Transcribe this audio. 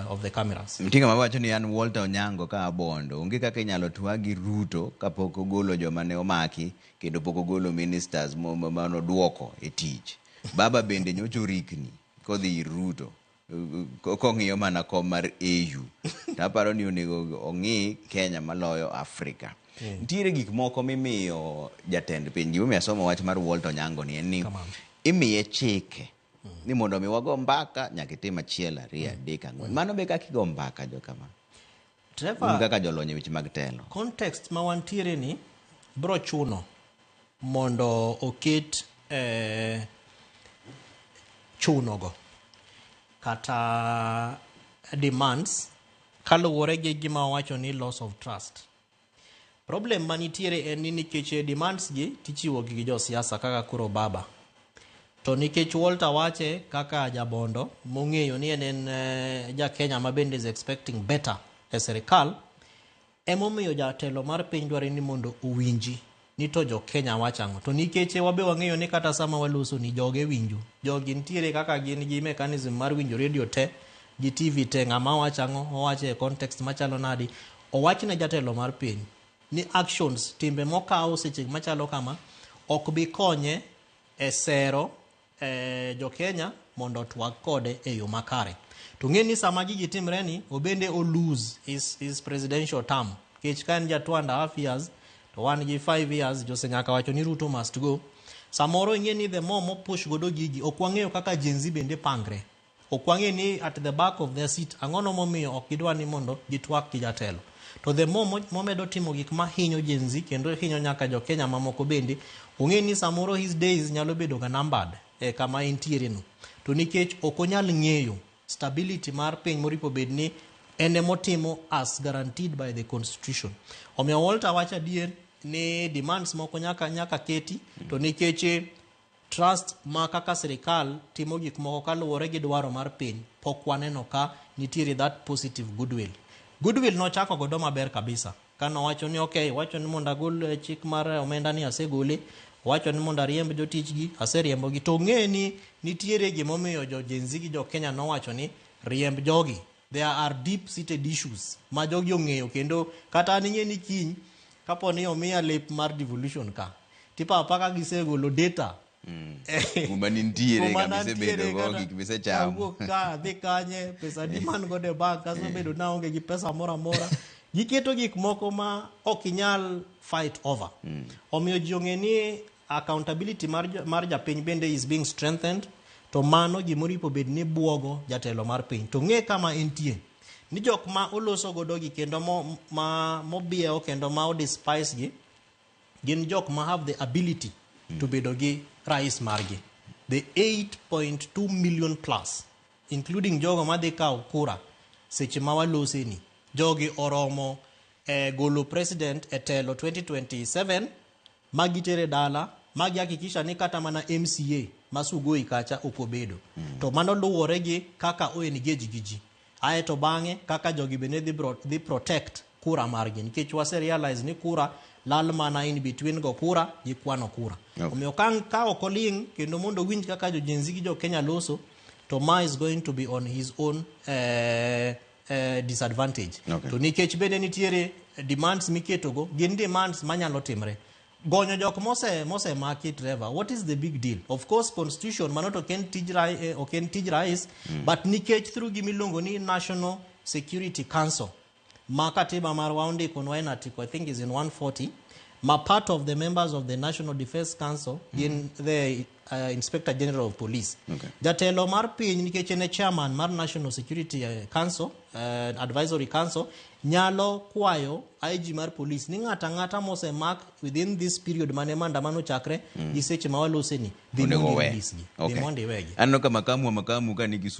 of the cameras. Mtinga mawacho ni an Walter Onyango ka Abondo onge kaka inyalo twag gi Ruto kapok ogolo joma ne omaki kendo pok ogolo ministers manoduoko e tich. Baba bende nyocha orikni kodhi ir Ruto kong'iyo mana kom mar AU. To aparo ni onego ong'i Kenya maloyo Afrika. Nitiere gik moko mimiyo jatend piny. Gimomiyo asomo wach mar Walter Onyango ni en ni Kamano. imiye chike ni mondo mi wago mbaka nyaka itim achiel, ariyo, adek, ang'wen. Mano be kaka igo mbaka jokama. Trevor, Un kaka jolony e weche mag telo. Context ma wantiere ni bro chuno mondo oket chunogo kata demands kaluwore gi gima wawacho ni loss of trust. Problem manitiere en ni nikech demands gi tichiwo gi josiasa kaka koro Baba. To nikech Walter wache kaka jabondo mong'eyo ni en ja Kenya ma bende is expecting better e sirikal, emomiyo jatelo mar piny dwaro ni mondo owinji ni to jo Kenya wacho ang'o. To nikech wabe wang'eyo ni kata sama waloso ni joge winjo. Jogi nitiere kaka gin gi mechanism mar winjo radio te gi TV te, ng'ama wacho ang'o, owacho e context machalo nadi. Owach ne jatelo mar piny ni actions, timbe mokawo seche machalo kama ok bi konye e sero jo Kenya mondo otwag kode e yo makare. To ng'e ni sama gigi timre ni obende o lose his presidential term. Nikech ka en ja 2.5 years to wan gi 5 years josenyaka wacho ni Ruto must go. Samoro ing'e ni the more mo push godo gigi ok wang'eyo kaka Gen Z bende pangre. Ok wang'e ni at the back of their seat ang'ono momiyo ok gidwa ni mondo gitwak gi jatelo. To the more momedo timo gik ma hinyo Gen Z kendo hinyo nyaka jo Kenya mamoko bende, ong'e ni samoro his days nyalo bedo ga numbered e kama entiere no. To nikech ok onyal ng'eyo stability mar piny moripo bed ni en emotimo as guaranteed by the constitution. Omiyo Walter wacho adier ni demands moko nyaka keti to nikech trust ma kaka sirikal timo gik moko kaluwore gi dwaro mar piny pok waneno ka nitiere that positive goodwill. Goodwill nochako godo maber kabisa kanowacho ni okay, wacho ni mondo agol chik mar omenda ni asegole, wacho ni mondo ariemb jotich gi aseriembo gi, to ng'e ni nitiere gimomiyo jo Gen Z gi jo Kenya nowacho ni riemb jogi. There are deep seated issues ma jogi ong'eyo kendo kata an ing'e ni kiny kapo ni omiya lep mar devolution ka tipo apaka gisegolo data Kuma nintiere, kuma kama isebedo nantiere go, kata gik misechamo. Awuok ka adhi kanye, pesa adi man godo e bank, asebedo naonge gi pesa moro amora. Giketo gik moko ma ok inyal fight over. Omiyo ji ong'e ni accountability mar japiny bende is being strengthened, to mano gimoripo bed ni buogo jatelo mar piny. To ng'e kama entie ni jok ma oloso godo gi kendo mobiewo kendo ma odespise gi gin jok ma have the ability to bedo gi rais margi. The 8.2 million plus, including jogo madhi kawo kura seche ma walose ni, jogi oromo golo president e telo 2027 magitere dala magi hakikisha ni kata mana MCA ma Sugoi kacha ok obedo. To mano luwore gi kaka o engage gi ji. Ae to bang'e kaka jogi bende dhi protect kura margi nikech wase realize ni kura lal mana in between go kura gi kwano kura. Omiyo ka ok oling' kendo mondo owinj kaka jo Gen Z gi jo Kenya loso, to ma is going to be on his own disadvantage. To nikech bende nitiere demands miketogo, gin demands manyalo timre. Gonyo jok mose maki, Trevor, what is the big deal? Of course constitution mano to ok en tij rais, but nikech through gimiluongo ni National Security Council ma katiba marwa ondikonwa en article I think is in 140 ma part of the members of the National Defense Council gin the Inspector General of Police. Jatelo mar piny nikech en e chairman mar National Security Council, Advisory Council, nyalo kwayo IG mar police ni ng'ato ang'ata mosemak within this period mane maandamano chakre gi seche ma walose ni dhi Onego mondo owe. i release gi. Dhi mondo iwegi. Aneno ka makamu wa makamu ka nigi